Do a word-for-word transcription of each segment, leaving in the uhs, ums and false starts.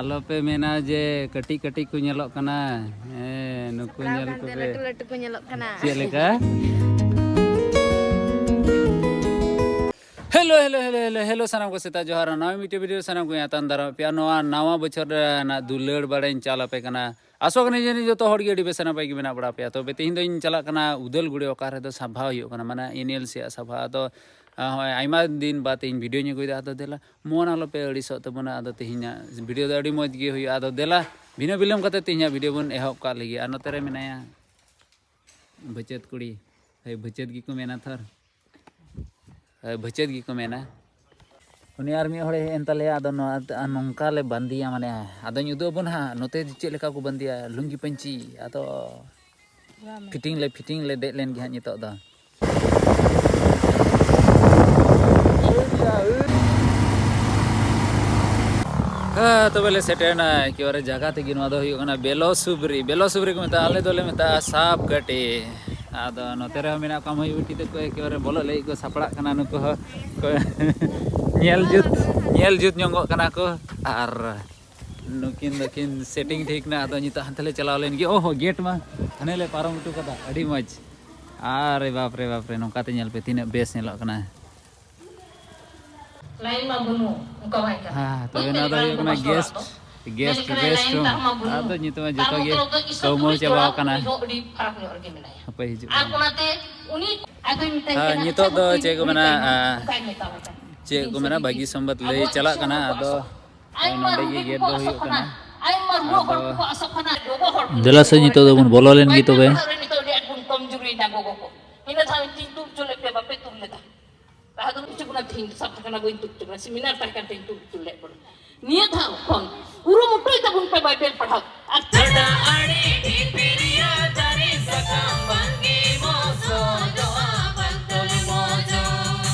ᱟᱞᱚᱯᱮ ᱢᱮᱱᱟ ᱡᱮ ᱠᱟᱹᱴᱤᱡ ᱠᱟᱹᱴᱤᱡ ᱠᱚ ᱧᱮᱞᱚᱜ ᱠᱟᱱᱟ᱾ ᱦᱮᱸ, ᱱᱩᱠᱩ ᱧᱮᱞ ᱠᱚᱯᱮ᱾ ᱞᱟᱹᱴᱩ ᱞᱟᱹᱴᱩ ᱠᱚ ᱧᱮᱞᱚᱜ ᱠᱟᱱᱟ᱾ ᱪᱮᱫ ᱞᱮᱠᱟ? Hello, hello, hello, hello, hello, ᱥᱟᱱᱟᱢ ᱠᱚ ᱥᱮᱛᱟᱜ ᱡᱚᱦᱟᱨ᱾ ᱱᱟᱣᱟ ᱢᱤᱫᱴᱮᱡ ᱵᱷᱤᱰᱤᱭᱳ ᱥᱟᱱᱟᱢ ᱠᱚ ᱟᱛᱟᱝ ᱫᱟᱨᱟᱢ ᱯᱮᱭᱟ᱾ ᱱᱚᱣᱟ ᱱᱟᱣᱟ ᱵᱚᱪᱷᱚᱨ ᱨᱮᱱᱟᱜ ᱫᱩᱞᱟᱹᱲ ᱵᱟᱲᱟᱧ ᱪᱟᱞ ᱟᱯᱮ ᱠᱟᱱᱟ᱾ ᱟᱥᱚᱜ ᱠᱟᱹᱱᱟᱹᱧ ᱡᱟᱹᱱᱤᱡ ᱡᱚᱛᱚ ᱦᱚᱲ ᱜᱮ ᱟᱹᱰᱤ ᱵᱮᱥ ᱱᱟᱯᱟᱭ ᱜᱮ ᱢᱮᱱᱟᱜ ᱵᱟᱲᱟ ᱯᱮᱭᱟ᱾ ᱛᱚᱵᱮ ᱛᱮᱦᱮᱧ ᱫᱚᱧ ᱪᱟᱞᱟᱜ ᱠᱟᱱᱟ ᱩᱫᱟᱹᱞᱜᱩᱲᱤ, ᱚᱠᱟ ᱨᱮᱫᱚ ᱥᱟᱵᱷᱟ ᱦᱩᱭᱩᱜ ᱠᱟᱱᱟ, ᱢᱟᱱᱮ ᱮᱱ ᱮᱞ ᱥᱤ ᱟᱜ ᱥᱟᱵᱷᱟ᱾ ᱟᱫᱚ, ᱟᱸ, ᱦᱚᱸᱜᱼᱚᱭ ᱟᱭᱢᱟ ᱫᱤᱱ ᱵᱟᱫ ᱤᱧ ᱵᱷᱤᱰᱤᱭᱳᱧ ᱟᱹᱜᱩᱭᱮᱫᱟ᱾ ᱟᱫᱚ ᱫᱮᱞᱟ, ᱢᱚᱱ ᱟᱞᱚᱯᱮ ᱟᱹᱲᱤᱥᱚᱜ ᱛᱟᱵᱚᱱᱟ᱾ ᱟᱫᱚ ᱛᱮᱦᱮᱧᱟᱜ ᱵᱷᱤᱰᱤᱭᱳ ᱫᱚ ᱟᱹᱰᱤ ᱢᱚᱡᱽ ᱜᱮ ᱦᱩᱭᱩᱜᱼᱟ᱾ ᱟᱫᱚ ᱫᱮᱞᱟ, ᱵᱤᱱᱟᱹ ᱵᱤᱞᱚᱢ ᱠᱟᱛᱮ ᱛᱮᱦᱮᱧᱟᱜ ᱵᱷᱤᱰᱤᱭᱳ ᱵᱚᱱ ᱮᱦᱚᱵ ᱠᱟᱜ ᱞᱮᱜᱮ᱾ ᱟᱨ ᱱᱚᱛᱮ ᱨᱮ ᱢᱮᱱᱟᱭᱟ ᱵᱷᱟᱹᱪᱟᱹᱛ ᱠᱩᱲᱤ᱾ ᱦᱳᱭ, ᱵᱷᱟᱹᱪᱟᱹᱛ ᱜᱮᱠᱚ ᱢᱮᱱᱟ ᱛᱷᱚᱨ᱾ ᱦᱳᱭ, ᱵᱷᱟᱹᱪᱟᱹᱛ ᱜᱮᱠᱚ ᱢᱮᱱᱟ᱾ ᱩᱱᱤ ᱟᱨ ᱢᱤᱫ ᱦᱚᱲᱮ ᱦᱮᱡ ᱮᱱ ᱛᱟᱞᱮᱭᱟ᱾ ᱟᱫᱚ ᱱᱚᱣᱟ, ᱟᱨ ᱱᱚᱝᱠᱟ ᱞᱮ ᱵᱟᱸᱫᱮᱭᱟ, ᱢᱟᱱᱮ, ᱟᱫᱚᱧ ᱩᱫᱩᱜ ᱟᱵᱚᱱ ᱦᱟᱸᱜ ᱱᱚᱛᱮ ᱪᱮᱫ ᱞᱮᱠᱟ ᱠᱚ ᱵᱟᱸᱫᱮᱭᱟ, ᱞᱩᱝᱜᱤ ᱯᱟᱹᱧᱪᱤ᱾ ᱟᱫᱚ ᱯᱷᱤᱴᱤᱝ ᱞᱮ, ᱯᱷᱤᱴᱤᱝ ᱞᱮ ᱫᱮᱡ ᱞᱮᱱ ᱜᱮ ᱦᱟᱸᱜ ᱱᱤᱛᱚᱜ ᱫᱚ᱾ ᱦᱮᱸ, ᱛᱚᱵᱮ ᱞᱮ ᱥᱮᱴᱮᱨᱮᱱᱟ ᱮᱠᱮᱵᱟᱨᱮ ᱡᱟᱭᱜᱟ ᱛᱮᱜᱮ᱾ ᱱᱚᱣᱟ ᱫᱚ ᱦᱩᱭᱩᱜ ᱠᱟᱱᱟ ᱵᱮᱞᱚ ᱥᱩᱵᱨᱤ᱾ ᱵᱮᱞᱚ ᱥᱩᱵᱨᱤ ᱠᱚ ᱢᱮᱛᱟᱜᱼᱟ, ᱟᱞᱮ ᱫᱚᱞᱮ ᱢᱮᱛᱟᱜᱼᱟ ᱥᱟᱯ ᱠᱟᱹᱴᱤ᱾ ᱟᱫᱚ ᱱᱚᱛᱮ ᱨᱮᱦᱚᱸ ᱢᱮᱱᱟᱜ ᱠᱚᱣᱟ ᱢᱟᱹᱭ ᱵᱤᱴᱤ ᱛᱟᱠᱚ, ᱮᱠᱮᱵᱟᱨᱮ ᱵᱚᱞᱚᱜ ᱞᱟᱹᱜᱤᱫ ᱠᱚ ᱥᱟᱯᱲᱟᱜ ᱠᱟᱱᱟ ᱱᱩᱠᱩ ᱦᱚᱸ᱾ ᱠᱚ ᱧᱮᱞ ᱡᱩᱛ, ᱧᱮᱞ ᱡᱩᱛ ᱧᱚᱜᱚᱜ ᱠᱟᱱᱟ ᱠᱚ᱾ ᱟᱨ ᱱᱩᱠᱤᱱ ᱫᱚᱠᱤᱱ ᱥᱮᱴᱤᱝ ᱴᱷᱤᱠ ᱱᱟ᱾ ᱟᱫᱚ ᱱᱤᱛᱚᱜ ᱦᱟᱱᱛᱮ ᱞᱮ ᱪᱟᱞᱟᱣ ᱞᱮᱱ ᱜᱮ᱾ ᱚᱦᱚ, ᱜᱮᱴ ᱢᱟ ᱦᱟᱱᱮ ᱞᱮ ᱯᱟᱨᱚᱢ ᱦᱚᱴᱚ ᱠᱟᱫᱟ᱾ ᱟᱹᱰᱤ ᱢᱚᱡᱽ᱾ ᱟᱨᱮ ᱵᱟᱯ ᱨᱮ, ᱵᱟᱯ ᱨᱮ, ᱱᱚᱝᱠᱟ ᱛᱮ ᱧᱮᱞ ᱯᱮ ᱛᱤᱱᱟᱹᱜ ᱵᱮᱥ ᱧᱮᱞᱚᱜ ᱠᱟᱱᱟ᱾ ᱞᱟᱭᱤᱱ ᱢᱟ ᱵᱟᱹᱱᱩᱜ, ᱚᱱᱠᱟ ᱵᱟᱭ ᱠᱟᱱᱟ᱾ ᱦᱮᱸ, ᱛᱚᱵᱮ ᱱᱚᱣᱟ ᱫᱚ ᱦᱩᱭᱩᱜ ᱠᱟᱱᱟ ᱜᱮᱥᱴ, ᱜᱮᱥᱴ, ᱜᱮᱥᱴ ᱨᱩᱢ᱾ ᱟᱫᱚ ᱱᱤᱛᱚᱜ ᱢᱟ ᱡᱚᱛᱚ ᱜᱮ ᱠᱟᱹᱣᱢᱟᱹᱣ ᱪᱟᱵᱟᱣ ᱠᱟᱱᱟ᱾ ᱦᱟᱯᱮ ᱦᱤᱡᱩᱜ ᱠᱟᱱᱟ᱾ ᱦᱮᱸ, ᱱᱤᱛᱚᱜ ᱫᱚ ᱪᱮᱫ ᱠᱚ ᱢᱮᱱᱟ, ᱟᱸ, ᱪᱮᱫ ᱠᱚ ᱢᱮᱱᱟ, ᱵᱷᱟᱹᱜᱤ ᱥᱚᱢᱵᱟᱫ ᱞᱟᱹᱭ ᱪᱟᱞᱟᱜ ᱠᱟᱱᱟ᱾ ᱟᱫᱚ ᱱᱚᱰᱮ ᱜᱮ ᱜᱮᱴ ᱫᱚ ᱦᱩᱭᱩᱜ ᱠᱟᱱᱟ᱾ ᱟᱫᱚ ᱫᱮᱞᱟ ᱥᱮ ᱱᱤᱛᱚᱜ ᱫᱚᱵᱚᱱ ᱵᱚᱞᱚ ᱞᱮᱱ ᱜᱮ ᱛᱚᱵᱮ᱾ ᱤᱱᱟᱹ ᱫᱷᱟᱣ ᱤᱧ ᱛᱩᱫ ᱦᱚᱪᱚ ᱞᱮᱫ ᱯᱮᱭᱟ, ᱵᱟᱯᱮ ᱛᱩᱫ ᱞᱮᱫᱟ᱾ ᱞᱟᱦᱟ ᱫᱚ ᱪᱮᱫ ᱠᱟᱱᱟ, ᱛᱮᱦᱮᱧ ᱥᱟᱵ ᱠᱟᱱᱟ, ᱵᱟᱹᱧ ᱛᱩᱫ ᱦᱚᱪᱚ ᱠᱟᱱᱟ, ᱥᱮᱢᱤᱱᱟᱨ ᱛᱟᱦᱮᱸ ᱠᱟᱱ ᱛᱮᱧ ᱛᱩᱫ ᱦᱚᱪᱚ ᱞᱮᱫ ᱵᱚᱱᱟ᱾ ᱱᱤᱭᱟᱹ ᱫᱷᱟᱣ ᱠᱷᱚᱱ ᱠᱩᱨᱩᱢᱩᱴᱩᱭ ᱛᱟᱵᱚᱱ ᱯᱮ ᱵᱟᱭᱵᱮᱞ ᱯᱟᱲᱦᱟᱣ᱾ ᱟᱨ ᱪᱷᱟᱰᱟ ᱟᱲᱮ ᱰᱷᱤᱯᱤᱨᱤᱭᱟ ᱫᱟᱨᱮ ᱥᱟᱠᱟᱢ ᱵᱟᱝᱜᱮ ᱢᱚᱥᱚᱡᱚᱜᱼᱟ, ᱵᱟᱝ ᱛᱚᱞᱮ ᱢᱚᱡᱚᱜ᱾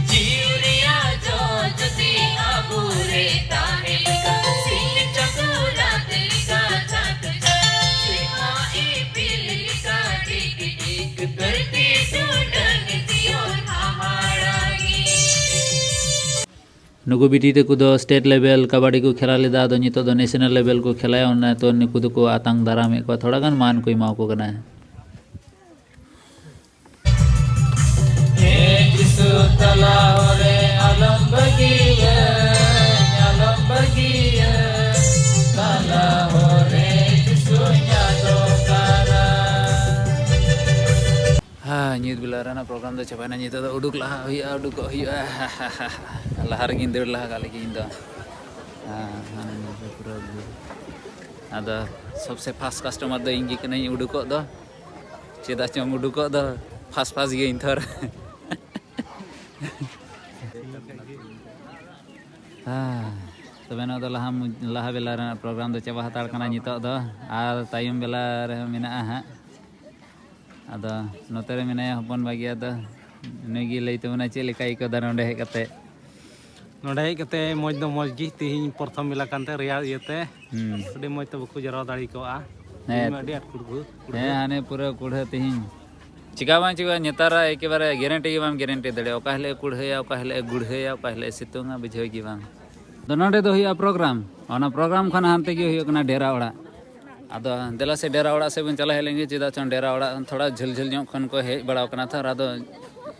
ᱡᱤᱣᱤ ᱨᱮᱭᱟᱜ ᱡᱚ ᱡᱩᱫᱤ ᱟᱵᱚ ᱨᱮ ᱛᱟᱦᱮᱸ ᱞᱮᱠᱟ, ᱥᱤᱧ ᱪᱟᱸᱫᱚ ᱨᱟᱛ ᱞᱮᱠᱟ ᱪᱟᱸᱫᱚ ᱪᱟᱸᱫᱚ, ᱥᱮᱨᱢᱟ ᱤᱯᱤᱞ ᱞᱮᱠᱟ ᱰᱤᱜᱽ ᱰᱤᱜᱽ, ᱫᱷᱟᱹᱨᱛᱤ ᱴᱩᱰᱟᱹᱝ ᱡᱤᱭᱚᱱ ᱦᱟᱦᱟᱲᱟ ᱜᱮ᱾ ᱱᱩᱠᱩ ᱵᱤᱴᱤ ᱛᱟᱠᱚ ᱫᱚ ᱥᱴᱮᱴ ᱞᱮᱵᱮᱞ ᱠᱟᱵᱟᱰᱤ ᱠᱚ ᱠᱷᱮᱞᱟ ᱞᱮᱫᱟ, ᱟᱫᱚ ᱱᱤᱛᱚᱜ ᱫᱚ ᱱᱮᱥᱱᱟᱞ ᱞᱮᱵᱮᱞ ᱠᱚ ᱠᱷᱮᱞᱟᱭᱟ, ᱚᱱᱟᱛᱮ ᱱᱩᱠᱩ ᱫᱚᱠᱚ ᱟᱛᱟᱝ ᱫᱟᱨᱟᱢᱮᱫ ᱠᱚᱣᱟ, ᱛᱷᱚᱲᱟ ᱜᱟᱱ ᱢᱟᱱ ᱠᱚ ᱮᱢᱟ ᱠᱚ ᱠᱟᱱᱟ᱾ ᱮ ᱡᱤᱥᱩ ᱛᱟᱞᱟ ᱦᱚᱨᱮ ᱟᱞᱚᱢ ᱵᱟᱹᱜᱤᱭᱟᱹᱧ, ᱟᱞᱚᱢ ᱵᱟᱹᱜᱤᱭᱟᱹᱧ, ᱛᱟᱞᱟ ᱦᱚᱨᱮ ᱡᱤᱥᱩᱧ ᱟᱫᱚᱜ ᱠᱟᱱᱟ᱾ ᱦᱮᱸ, ᱧᱤᱫ ᱵᱮᱞᱟ ᱨᱮᱱᱟᱜ ᱯᱨᱳᱜᱨᱟᱢ ᱫᱚ ᱪᱟᱵᱟᱭᱮᱱᱟ᱾ ᱱᱤᱛᱚᱜ ᱫᱚ ᱩᱰᱩᱠ ᱞᱟᱦᱟ ᱦᱩᱭᱩᱜᱼᱟ, ᱩᱰᱩᱠᱚᱜ ᱦᱩᱭᱩᱜᱼᱟ᱾ ᱞᱟᱦᱟ ᱨᱮᱜᱮᱧ ᱫᱟᱹᱲ ᱞᱟᱦᱟ ᱠᱟᱜ ᱞᱟᱹᱜᱤᱫ ᱤᱧ ᱫᱚ᱾ ᱦᱮᱸ, ᱦᱟᱱᱮ ᱧᱤᱫᱟᱹ ᱯᱩᱨᱟᱹ ᱜᱮ᱾ ᱟᱫᱚ ᱥᱚᱵᱥᱮ ᱯᱷᱟᱥᱴ ᱠᱟᱥᱴᱚᱢᱟᱨ ᱫᱚ ᱤᱧ ᱜᱮ ᱠᱟᱹᱱᱟᱹᱧ ᱩᱰᱩᱠᱚᱜ ᱫᱚ᱾ ᱪᱮᱫᱟᱜ ᱪᱚᱝ ᱩᱰᱩᱠᱚᱜ ᱫᱚ ᱯᱷᱟᱥ ᱯᱷᱟᱥ ᱜᱤᱭᱟᱹᱧ ᱛᱷᱚᱨ᱾ ᱦᱮᱸ, ᱛᱚᱵᱮ ᱱᱚᱣᱟ ᱫᱚ ᱞᱟᱦᱟ ᱢᱩ-, ᱞᱟᱦᱟ ᱵᱮᱞᱟ ᱨᱮᱱᱟᱜ ᱯᱨᱳᱜᱨᱟᱢ ᱫᱚ ᱪᱟᱵᱟ ᱦᱟᱛᱟᱲ ᱠᱟᱱᱟ ᱱᱤᱛᱚᱜ ᱫᱚ, ᱟᱨ ᱛᱟᱭᱚᱢ ᱵᱮᱞᱟ ᱨᱮᱦᱚᱸ ᱢᱮᱱᱟᱜᱼᱟ ᱦᱟᱸᱜ᱾ ᱟᱫᱚ ᱱᱚᱛᱮ ᱨᱮ ᱢᱮᱱᱟᱭᱟ ᱦᱚᱯᱚᱱ ᱵᱟ ᱜᱮ, ᱟᱫᱚ ᱱᱩᱭ ᱜᱮ ᱞᱟᱹᱭ ᱛᱟᱵᱚᱱᱟ ᱪᱮᱫ ᱞᱮᱠᱟᱭ ᱟᱹᱭᱠᱟᱹᱣ ᱫᱟ ᱱᱚᱰᱮ ᱦᱮᱡ ᱠᱟᱛᱮ᱾ ᱱᱚᱰᱮ ᱦᱮᱡ ᱠᱟᱛᱮ ᱢᱚᱡᱽ ᱫᱚ ᱢᱚᱡᱽ ᱜᱮ, ᱛᱮᱦᱮᱧ ᱯᱨᱚᱛᱷᱚᱢ ᱢᱮᱞᱟ ᱠᱟᱱᱛᱮ ᱨᱮᱭᱟᱲ ᱤᱭᱟᱹᱛᱮ ᱦᱩᱸ᱾ ᱟᱹᱰᱤ ᱢᱚᱡᱽ ᱛᱮ ᱵᱟᱠᱚ ᱡᱟᱣᱨᱟ ᱫᱟᱲᱮ ᱠᱚᱜᱼᱟ᱾ ᱦᱮᱸ᱾ ᱛᱮᱦᱮᱧ ᱢᱟ ᱟᱹᱰᱤ ᱟᱸᱴ ᱠᱩᱲᱵᱩ, ᱠᱩᱲᱵᱩ᱾ ᱦᱮᱸ, ᱦᱟᱱᱮ ᱯᱩᱨᱟᱹ ᱠᱩᱲᱦᱟᱹ ᱛᱮᱦᱮᱧ᱾ ᱪᱤᱠᱟ ᱵᱟᱝ ᱪᱤᱠᱟ, ᱱᱮᱛᱟᱨᱟᱜ ᱮᱠᱮᱵᱟᱨᱮ ᱜᱮᱨᱮᱱᱴᱤ ᱜᱮ ᱵᱟᱢ ᱜᱮᱨᱮᱱᱴᱤ ᱫᱟᱲᱮᱭᱟᱜᱼᱟ᱾ ᱚᱠᱟ ᱦᱤᱞᱳᱜ ᱮ ᱠᱩᱲᱦᱟᱹᱭᱟ, ᱚᱠᱟ ᱦᱤᱞᱳᱜ ᱮ ᱜᱩᱲᱦᱟᱹᱭᱟ, ᱚᱠᱟ ᱦᱤᱞᱳᱜ ᱮ ᱥᱤᱛᱩᱝᱟ, ᱵᱩᱡᱷᱟᱹᱣ ᱜᱮ ᱵᱟᱝ᱾ ᱟᱫᱚ ᱱᱚᱰᱮ ᱫᱚ ᱦᱩᱭᱩᱜᱼᱟ ᱯᱨᱳᱜᱨᱟᱢ, ᱚᱱᱟ ᱯᱨᱳᱜᱨᱟᱢ ᱠᱷᱚᱱ ᱦᱟᱱᱛᱮ ᱜᱮ ᱦᱩᱭᱩᱜ ᱠᱟᱱᱟ ᱰᱮᱨᱟ ᱚᱲᱟᱜ᱾ ᱟᱫᱚ ᱫᱮᱞᱟ ᱥᱮ ᱰᱮᱨᱟ ᱚᱲᱟᱜ ᱥᱮᱫ ᱵᱚᱱ ᱪᱟᱞᱟᱣ ᱦᱮᱡ ᱞᱮᱱ ᱜᱮ, ᱪᱮᱫᱟᱜ ᱪᱚᱝ ᱰᱮᱨᱟ ᱚᱲᱟᱜ ᱛᱷᱚᱲᱟ ᱡᱷᱟᱹᱞ ᱡᱷᱟᱹᱞ ᱧᱚᱜ ᱠᱷᱚᱱ ᱠᱚ ᱦᱮᱡ ᱵᱟᱲᱟᱣ ᱠᱟᱱᱟ ᱛᱚ, ᱟᱫᱚ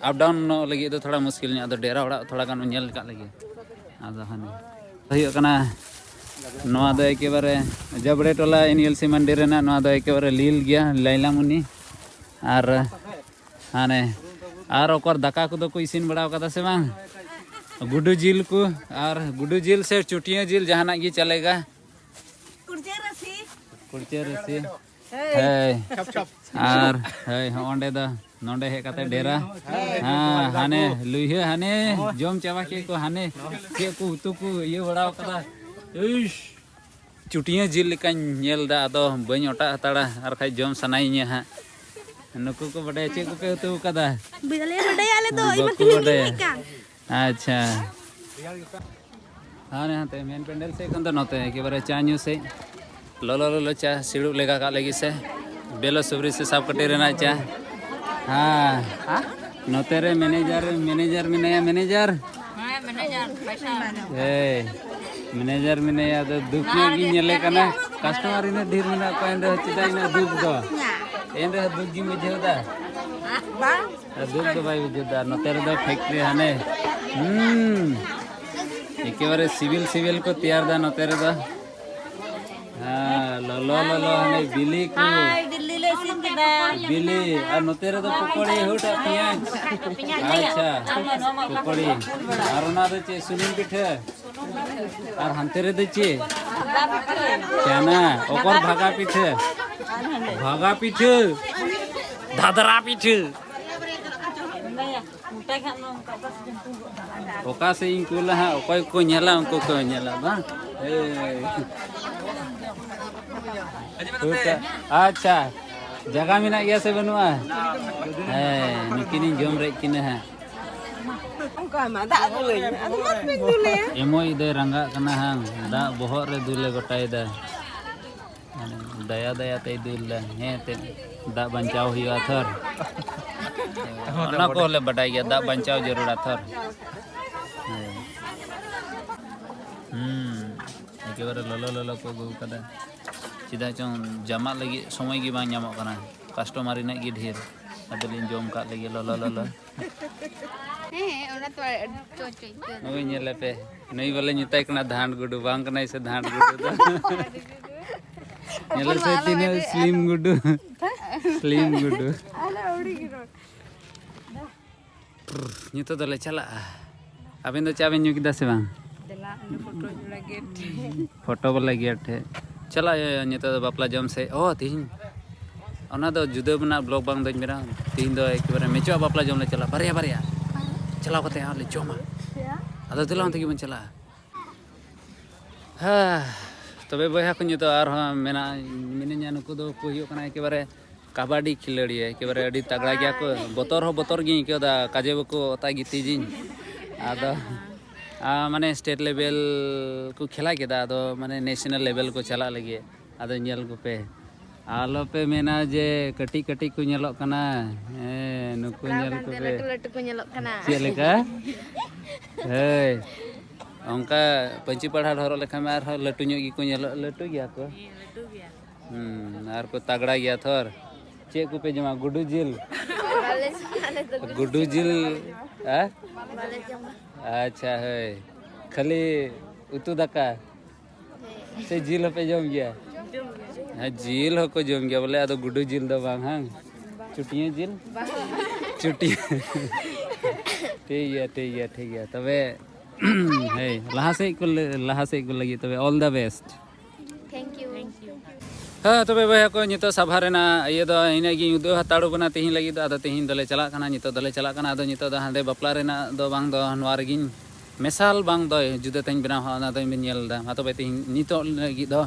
ᱟᱯ ᱰᱟᱣᱩᱱ ᱧᱚᱜ ᱞᱟᱹᱜᱤᱫ ᱫᱚ ᱛᱷᱚᱲᱟ ᱢᱩᱥᱠᱤᱞ ᱧᱚᱜ, ᱟᱫᱚ ᱰᱮᱨᱟ ᱚᱲᱟᱜ ᱛᱷᱚᱲᱟ ᱜᱟᱱ ᱵᱚᱱ ᱧᱮᱞ ᱠᱟᱜ ᱞᱮᱜᱮ᱾ ᱟᱫᱚ ᱦᱟᱱᱮ ᱦᱩᱭᱩᱜ ᱠᱟᱱᱟ, ᱱᱚᱣᱟ ᱫᱚ ᱮᱠᱮᱵᱟᱨᱮ ᱡᱟᱵᱲᱮ ᱴᱚᱞᱟ ᱮᱱ ᱮᱞ ᱥᱤ ᱢᱟᱱᱰᱤ ᱨᱮᱱᱟᱜ, ᱱᱚᱣᱟ ᱫᱚ ᱮᱠᱮᱵᱟᱨᱮ ᱞᱤᱞ ᱜᱮᱭᱟ, ᱞᱟᱭᱞᱟᱢᱩᱱᱤ᱾ ᱟᱨ ᱦᱟᱱᱮ ᱟᱨ ᱚᱠᱚᱨ ᱫᱟᱠᱟ ᱠᱚᱫᱚ ᱠᱚ ᱤᱥᱤᱱ ᱵᱟᱲᱟᱣ ᱠᱟᱫᱟ ᱥᱮ ᱵᱟᱝ? ᱜᱩᱰᱩ ᱡᱤᱞ ᱠᱚ, ᱟᱨ ᱜᱩᱰᱩ ᱡᱤᱞ ᱥᱮ ᱪᱩᱴᱭᱟᱹ ᱡᱤᱞ ᱡᱟᱦᱟᱱᱟᱜ ᱜᱮ ᱪᱟᱞᱮᱜᱟ᱾ ᱠᱩᱲᱪᱟᱹ ᱨᱟᱥᱮ᱾ ᱠᱩᱲᱪᱟᱹ ᱨᱟᱥᱮ᱾ ᱦᱮᱸ᱾ ᱦᱮᱸ᱾ ᱟᱨ ᱦᱮᱸ, ᱦᱚᱸ ᱚᱸᱰᱮ ᱫᱚ ᱱᱚᱰᱮ ᱦᱮᱡ ᱠᱟᱛᱮ ᱰᱮᱨᱟ᱾ ᱦᱮᱸ, ᱦᱟᱱᱮ ᱞᱩᱭᱦᱟᱹ ᱦᱟᱱᱮ ᱡᱚᱢ ᱪᱟᱵᱟ ᱠᱮᱫ ᱠᱚ, ᱦᱟᱱᱮ ᱪᱮᱫ ᱠᱚ ᱩᱛᱩ ᱠᱚ ᱤᱭᱟᱹ ᱵᱟᱲᱟᱣ ᱠᱟᱫᱟ᱾ ᱤᱥ! ᱪᱩᱴᱭᱟᱹ ᱡᱤᱞ ᱞᱮᱠᱟᱧ ᱧᱮᱞ ᱮᱫᱟ, ᱟᱫᱚ ᱵᱟᱹᱧ ᱚᱴᱟᱜ ᱦᱟᱛᱟᱲᱟ, ᱟᱨ ᱠᱷᱟᱡ ᱡᱚᱢ ᱥᱟᱱᱟᱭᱤᱧᱟᱹ ᱦᱟᱸᱜ᱾ ᱱᱩᱠᱩ ᱠᱚ ᱵᱟᱰᱟᱭᱟ ᱪᱮᱫ ᱠᱚᱯᱮ ᱩᱛᱩ ᱟᱠᱟᱫᱟ? ᱵᱟᱞᱮ ᱵᱟᱰᱟᱭᱟ ᱟᱞᱮ ᱫᱚ, ᱤᱧ ᱢᱟ ᱵᱟᱠᱚ ᱛᱤᱦᱤᱧ ᱜᱤᱧ ᱵᱟᱰᱟᱭᱟ᱾ ᱦᱮᱡ ᱟᱠᱟᱱ᱾ ᱟᱪᱪᱷᱟ᱾ ᱦᱟᱱᱮ ᱦᱟᱱᱛᱮ ᱢᱮᱱ ᱯᱮᱱᱰᱮᱞ ᱥᱮᱫ ᱠᱷᱚᱱ ᱫᱚ ᱱᱚᱛᱮ ᱮᱠᱮᱵᱟᱨᱮ ᱪᱟ ᱧᱩ ᱥᱮᱫ᱾ ᱞᱚᱞᱚ ᱞᱚᱞᱚ ᱪᱟ ᱥᱤᱲᱩᱵ ᱞᱮᱜᱟ ᱠᱟᱜ ᱞᱟᱹᱜᱤᱫ ᱥᱮ᱾ ᱵᱮᱞᱚ ᱥᱩᱵᱨᱤ ᱥᱮ ᱥᱟᱵ ᱠᱟᱹᱴᱤ ᱨᱮᱱᱟᱜ ᱪᱟ᱾ ᱦᱮᱸ᱾ ᱱᱚᱛᱮ ᱨᱮ ᱢᱮᱱᱮᱡᱟᱨ, ᱢᱮᱱᱮᱡᱟᱨ ᱢᱮᱱᱟᱭᱟ, ᱢᱮᱱᱮᱡᱟᱨ᱾ ᱮᱭ, ᱢᱮᱱᱮᱡᱟᱨ ᱢᱮᱱᱟᱭᱟ, ᱟᱫᱚ ᱫᱩᱠ ᱧᱚᱜ ᱜᱤᱧ ᱧᱮᱞᱮ ᱠᱟᱱᱟ᱾ ᱠᱟᱥᱴᱚᱢᱟᱨ ᱤᱱᱟᱹᱜ ᱰᱷᱮᱨ ᱢᱮᱱᱟᱜ ᱠᱚᱣᱟ, ᱮᱱ ᱨᱮᱦᱚᱸ ᱪᱮᱫᱟᱜ ᱤᱱᱟᱹᱜ ᱫᱩᱠ ᱫᱚ? ᱮᱱ ᱨᱮᱦᱚᱸ ᱫᱩᱠ ᱜᱤᱧ ᱵᱩᱡᱷᱟᱹᱣ ᱮᱫᱟ᱾ ᱵᱟᱝ᱾ ᱟᱨ ᱫᱩᱠ ᱫᱚ ᱵᱟᱭ ᱵᱩᱡᱷᱟᱹᱣ ᱮᱫᱟ᱾ ᱱᱚᱛᱮ ᱨᱮᱫᱚ ᱯᱷᱮᱠᱴᱨᱤ ᱦᱟᱱᱮ, ᱦᱩᱸ, ᱮᱠᱮᱵᱟᱨᱮ ᱥᱤᱵᱤᱞ ᱥᱤᱵᱤᱞ ᱠᱚ ᱛᱮᱭᱟᱨ ᱮᱫᱟ ᱱᱚᱛᱮ ᱨᱮᱫᱚ᱾ ᱦᱮᱸ, ᱞᱚᱞᱚ ᱞᱚᱞᱚ ᱦᱟᱱᱮ ᱵᱤᱞᱤ ᱠᱚ᱾ ᱦᱳᱭ, ᱵᱤᱞᱤ ᱞᱮ ᱤᱥᱤᱱ ᱠᱮᱫᱟ᱾ ᱵᱤᱞᱤ, ᱟᱨ ᱱᱚᱛᱮ ᱨᱮᱫᱚ ᱯᱚᱠᱚᱲᱤ, ᱦᱩᱴ ᱟᱨ ᱯᱮᱸᱭᱟᱡᱽ᱾ ᱯᱮᱸᱭᱟᱡᱽ ᱟᱪᱪᱷᱟ, ᱯᱚᱠᱚᱲᱤ᱾ ᱟᱨ ᱚᱱᱟ ᱫᱚ ᱪᱮᱫ, ᱥᱩᱱᱩᱢ ᱯᱤᱴᱷᱟᱹ? ᱟᱨ ᱦᱟᱱᱛᱮ ᱨᱮᱫᱚ ᱪᱮᱫ? ᱪᱟᱱᱟ᱾ ᱚᱠᱚᱨ ᱵᱷᱟᱜᱟ ᱯᱤᱴᱷᱟᱹ? ᱵᱷᱟᱜᱟ ᱯᱤᱴᱷᱟᱹ, ᱫᱷᱟᱫᱨᱟ ᱯᱤᱴᱷᱟᱹ᱾ ᱚᱠᱟ ᱥᱮᱫ ᱤᱧ ᱠᱩᱞᱟ ᱦᱟᱸᱜ, ᱚᱠᱚᱭ ᱠᱚ ᱧᱮᱞᱟ ᱩᱱᱠᱩ ᱠᱚ ᱧᱮᱞᱟ ᱵᱟᱝ? ᱦᱮᱸ᱾ ᱟᱪᱪᱷᱟ, ᱡᱟᱭᱜᱟ ᱢᱮᱱᱟᱜ ᱜᱮᱭᱟ ᱥᱮ ᱵᱟᱹᱱᱩᱜᱼᱟ? ᱦᱮᱸ, ᱱᱩᱠᱤᱱᱤᱧ ᱡᱚᱢ ᱨᱮᱫ ᱠᱤᱱᱟ ᱦᱟᱸᱜ᱾ ᱚᱱᱠᱟ ᱢᱟ ᱫᱟᱜ ᱫᱩᱞᱟᱹᱧ, ᱟᱫᱚ ᱢᱟ ᱫᱩᱞᱟᱹᱭᱟ᱾ ᱮᱢᱚᱭᱤᱡ ᱫᱚᱭ ᱨᱟᱸᱜᱟᱜ ᱠᱟᱱᱟ ᱦᱟᱝ, ᱫᱟᱜ ᱵᱚᱦᱚᱜ ᱨᱮ ᱫᱩᱞᱮ ᱜᱚᱴᱟᱭᱮᱫᱟ᱾ ᱢᱟᱱᱮ ᱫᱟᱭᱟ ᱫᱟᱭᱟ ᱛᱮᱭ ᱫᱩᱞ ᱮᱫᱟ᱾ ᱦᱮᱸ, ᱮᱱᱛᱮᱫ ᱫᱟᱜ ᱵᱟᱧᱪᱟᱣ ᱦᱩᱭᱩᱜᱼᱟ ᱛᱷᱚᱨ᱾ ᱚᱱᱟ ᱠᱚ ᱦᱚᱸᱞᱮ ᱵᱟᱰᱟᱭ ᱜᱮᱭᱟ, ᱫᱟᱜ ᱵᱟᱧᱪᱟᱣ ᱡᱟᱹᱨᱩᱲᱟ ᱛᱷᱚᱨ᱾ ᱦᱮᱸ᱾ ᱦᱩᱸ, ᱮᱠᱮᱵᱟᱨᱮ ᱞᱚᱞᱚ ᱞᱚᱞᱚ ᱠᱚ ᱟᱹᱜᱩ ᱠᱟᱫᱟ᱾ ᱪᱮᱫᱟᱜ ᱪᱚᱝ ᱡᱟᱢᱟᱜ ᱞᱟᱹᱜᱤᱫ ᱥᱚᱢᱚᱭ ᱜᱮ ᱵᱟᱝ ᱧᱟᱢᱚᱜ ᱠᱟᱱᱟ, ᱠᱟᱥᱴᱚᱢᱟᱨ ᱤᱱᱟᱹᱜ ᱜᱮ ᱰᱷᱮᱨ᱾ ᱟᱫᱚᱞᱤᱧ ᱡᱚᱢ ᱠᱟᱜ ᱞᱮᱜᱮ ᱞᱚᱞᱚ ᱞᱚᱞᱚ᱾ ᱦᱮᱸ, ᱚᱱᱟ ᱛᱚ ᱟᱹᱰᱤ ᱪᱚ ᱪᱚ ᱟᱹᱭᱠᱟᱹᱣ ᱮᱱᱟ᱾ ᱱᱩᱭ ᱧᱮᱞᱮ ᱯᱮ, ᱱᱩᱭ ᱵᱚᱞᱮ ᱧᱮᱛᱟᱭ ᱠᱟᱱᱟ ᱫᱷᱟᱱᱰ ᱜᱩᱰᱩ, ᱵᱟᱝ ᱠᱟᱱᱟᱭ ᱥᱮ ᱫᱷᱟᱱᱰ ᱜᱩᱰᱩ ᱫᱚ᱾ ᱧᱮᱞᱮ ᱦᱚᱯᱚᱱ ᱥᱮ ᱵᱟ ᱛᱤᱱᱟᱹᱜ ᱟᱞᱚ ᱥᱞᱤᱢ ᱜᱩᱰᱩ, ᱥᱞᱤᱢ ᱜᱩᱰᱩ᱾ ᱟᱞᱮ ᱟᱹᱣᱲᱤ ᱜᱮ ᱨᱚᱲ᱾ ᱱᱤᱛᱚᱜ ᱫᱚᱞᱮ ᱪᱟᱞᱟᱜᱼᱟ᱾ ᱟᱵᱮᱱ ᱫᱚ ᱪᱟ ᱵᱮᱱ ᱧᱩ ᱠᱮᱫᱟ ᱥᱮ ᱵᱟᱝ? ᱫᱮᱞᱟ, ᱚᱸᱰᱮ ᱯᱷᱳᱴᱳ ᱡᱚᱲᱟ ᱜᱮᱴ ᱴᱷᱮᱱ᱾ ᱯᱷᱳᱴᱳ ᱵᱟᱞᱟ ᱜᱮᱴ ᱴᱷᱮᱱ᱾ ᱪᱟᱞᱟᱜ ᱦᱩᱭᱩᱜᱼᱟ ᱱᱤᱛᱚᱜ ᱫᱚ ᱵᱟᱯᱞᱟ ᱡᱚᱢ ᱥᱮᱫ᱾ ᱚ, ᱛᱤᱦᱤᱧ ᱚᱱᱟ ᱫᱚ ᱡᱩᱫᱟᱹ ᱢᱮᱱᱟᱜ ᱵᱞᱚᱜ ᱵᱟᱝ ᱫᱚᱧ ᱢᱮᱱᱟ᱾ ᱛᱤᱦᱤᱧ ᱫᱚ ᱮᱠᱮᱵᱟᱨᱮ ᱢᱮᱪᱚᱜᱼᱟ ᱵᱟᱯᱞᱟ ᱡᱚᱢ ᱞᱮ ᱪᱟᱞᱟᱜᱼᱟ, ᱵᱟᱨᱭᱟ ᱵᱟᱨᱭᱟ᱾ ᱪᱟᱞᱟᱣ ᱠᱟᱛᱮ ᱦᱟᱸᱜ ᱞᱮ ᱡᱚᱢᱟ᱾ ᱟᱫᱚ ᱫᱮᱞᱟ ᱚᱱᱛᱮ ᱜᱮᱵᱚᱱ ᱪᱟᱞᱟᱜᱼᱟ᱾ ᱦᱮᱸ, ᱛᱚᱵᱮ ᱵᱚᱭᱦᱟ ᱠᱚ ᱱᱤᱛᱚᱜ ᱟᱨᱦᱚᱸ ᱢᱮᱱᱟᱜ, ᱢᱤᱱᱟᱹᱧᱟ᱾ ᱱᱩᱠᱩ ᱫᱚ ᱠᱚ ᱦᱩᱭᱩᱜ ᱠᱟᱱᱟ ᱮᱠᱮᱵᱟᱨᱮ ᱠᱟᱵᱟᱰᱤ ᱠᱷᱤᱞᱟᱹᱲᱤᱭᱟᱹ, ᱮᱠᱮᱵᱟᱨᱮ ᱟᱹᱰᱤ ᱛᱟᱜᱲᱟ ᱜᱮᱭᱟ ᱠᱚ᱾ ᱵᱚᱛᱚᱨ ᱦᱚᱸ ᱵᱚᱛᱚᱨ ᱜᱤᱧ ᱟᱹᱭᱠᱟᱹᱣ ᱮᱫᱟ, ᱠᱟᱡᱮ ᱵᱟᱠᱚ ᱚᱛᱟ ᱜᱤᱛᱤᱡᱤᱧ᱾ ᱟᱫᱚ, ᱟ, ᱢᱟᱱᱮ ᱥᱴᱮᱴ ᱞᱮᱵᱮᱞ ᱠᱚ ᱠᱷᱮᱞᱟ ᱠᱮᱫᱟ, ᱟᱫᱚ ᱢᱟᱱᱮ ᱱᱮᱥᱱᱟᱞ ᱞᱮᱵᱮᱞ ᱠᱚ ᱪᱟᱞᱟᱜ ᱞᱟᱹᱜᱤᱫ᱾ ᱟᱫᱚ ᱧᱮᱞ ᱠᱚᱯᱮ, ᱟᱞᱚᱯᱮ ᱢᱮᱱᱟ ᱡᱮ ᱠᱟᱹᱴᱤᱡ ᱠᱟᱹᱴᱤᱡ ᱠᱚ ᱧᱮᱞᱚᱜ ᱠᱟᱱᱟ᱾ ᱦᱮᱸ, ᱱᱩᱠᱩ ᱦᱟᱛᱟᱣ ᱧᱮᱞ ᱠᱟᱱᱛᱮ ᱠᱚᱯᱮ᱾ ᱞᱟᱹᱴᱩ ᱞᱟᱹᱴᱩ ᱠᱚ ᱧᱮᱞᱚᱜ ᱠᱟᱱᱟ᱾ ᱪᱮᱫ ᱞᱮᱠᱟ? ᱦᱳᱭ, ᱚᱱᱠᱟ ᱯᱟᱹᱧᱪᱤ ᱯᱟᱲᱦᱟᱴ ᱦᱚᱨᱚᱜ ᱞᱮᱠᱷᱟᱱ ᱢᱟ ᱟᱨᱦᱚᱸ ᱞᱟᱹᱴᱩ ᱧᱚᱜ ᱜᱮᱠᱚ ᱧᱮᱞᱚᱜ, ᱞᱟᱹᱴᱩ ᱜᱮᱭᱟ ᱠᱚ᱾ ᱦᱮᱸ, ᱞᱟᱹᱴᱩ ᱜᱮᱭᱟ᱾ ᱦᱩᱸ, ᱟᱨ ᱠᱚ ᱛᱟᱜᱲᱟ ᱜᱮᱭᱟ ᱛᱷᱚᱨ᱾ ᱪᱮᱫ ᱠᱚᱯᱮ ᱡᱚᱢᱟ? ᱜᱩᱰᱩ ᱡᱤᱞ? ᱵᱟᱞᱮ ᱡᱚᱢᱟ ᱟᱞᱮ ᱫᱚ ᱜᱩᱰᱩ ᱜᱩᱰᱩ ᱡᱤᱞ? ᱦᱮᱸ? ᱵᱟᱞᱮ ᱡᱚᱢᱟ᱾ ᱟᱪᱪᱷᱟ, ᱦᱳᱭ᱾ ᱠᱷᱟᱹᱞᱤ ᱩᱛᱩ ᱫᱟᱠᱟ? ᱥᱮ ᱡᱤᱞ ᱦᱚᱸᱯᱮ ᱡᱚᱢ ᱜᱮᱭᱟ? ᱦᱮᱸ, ᱡᱤᱞ ᱦᱚᱸᱠᱚ ᱡᱚᱢ ᱜᱮᱭᱟ ᱵᱚᱞᱮ, ᱟᱫᱚ ᱜᱩᱰᱩ ᱡᱤᱞ ᱫᱚ ᱵᱟᱝ, ᱦᱟᱝ? ᱪᱩᱴᱤᱭᱟᱹ ᱡᱤᱞ? ᱪᱩᱴᱤᱭᱟᱹ᱾ ᱴᱷᱤᱠ ᱜᱮᱭᱟ, ᱴᱷᱤᱠ ᱜᱮᱭᱟ, ᱴᱷᱤᱠ ᱜᱮᱭᱟ᱾ ᱛᱚᱵᱮ ᱦᱳᱭ, ᱞᱟᱦᱟ ᱥᱮᱫ ᱠᱚ ᱞᱟᱹ- ᱞᱟᱦᱟ ᱥᱮᱫ ᱠᱚ ᱞᱟᱹᱜᱤᱫ ᱛᱚᱵᱮ all the best᱾ Thank you. ᱦᱮᱸ, ᱛᱚᱵᱮ ᱵᱚᱭᱦᱟ ᱠᱚ, ᱱᱤᱛᱚᱜ ᱥᱟᱵᱷᱟ ᱨᱮᱱᱟᱜ ᱤᱭᱟᱹ ᱫᱚ ᱤᱱᱟᱹᱜ ᱜᱤᱧ ᱩᱫᱩᱜ ᱦᱟᱛᱟᱲ ᱵᱚᱱᱟ ᱛᱮᱦᱮᱧ ᱞᱟᱹᱜᱤᱫ ᱫᱚ᱾ ᱟᱫᱚ ᱛᱮᱦᱮᱧ ᱫᱚᱞᱮ ᱪᱟᱞᱟᱜ ᱠᱟᱱᱟ, ᱱᱤᱛᱚᱜ ᱫᱚᱞᱮ ᱪᱟᱞᱟᱜ ᱠᱟᱱᱟ᱾ ᱟᱫᱚ ᱱᱤᱛᱚᱜ ᱫᱚ ᱦᱟᱸᱰᱮ ᱵᱟᱯᱞᱟ ᱨᱮᱱᱟᱜ ᱫᱚ ᱵᱟᱝ ᱫᱚ ᱱᱚᱣᱟ ᱨᱮᱜᱤᱧ ᱢᱮᱥᱟᱞ ᱵᱟᱝ ᱫᱚ ᱡᱩᱫᱟᱹ ᱛᱮᱧ ᱵᱮᱱᱟᱣᱟ, ᱚᱱᱟ ᱫᱚᱧ ᱵᱮᱱ ᱧᱮᱞ ᱮᱫᱟ᱾ ᱢᱟ ᱛᱚᱵᱮ ᱛᱮᱦᱮᱧ ᱱᱤᱛᱚᱜ ᱞᱟᱹᱜᱤᱫ ᱫᱚ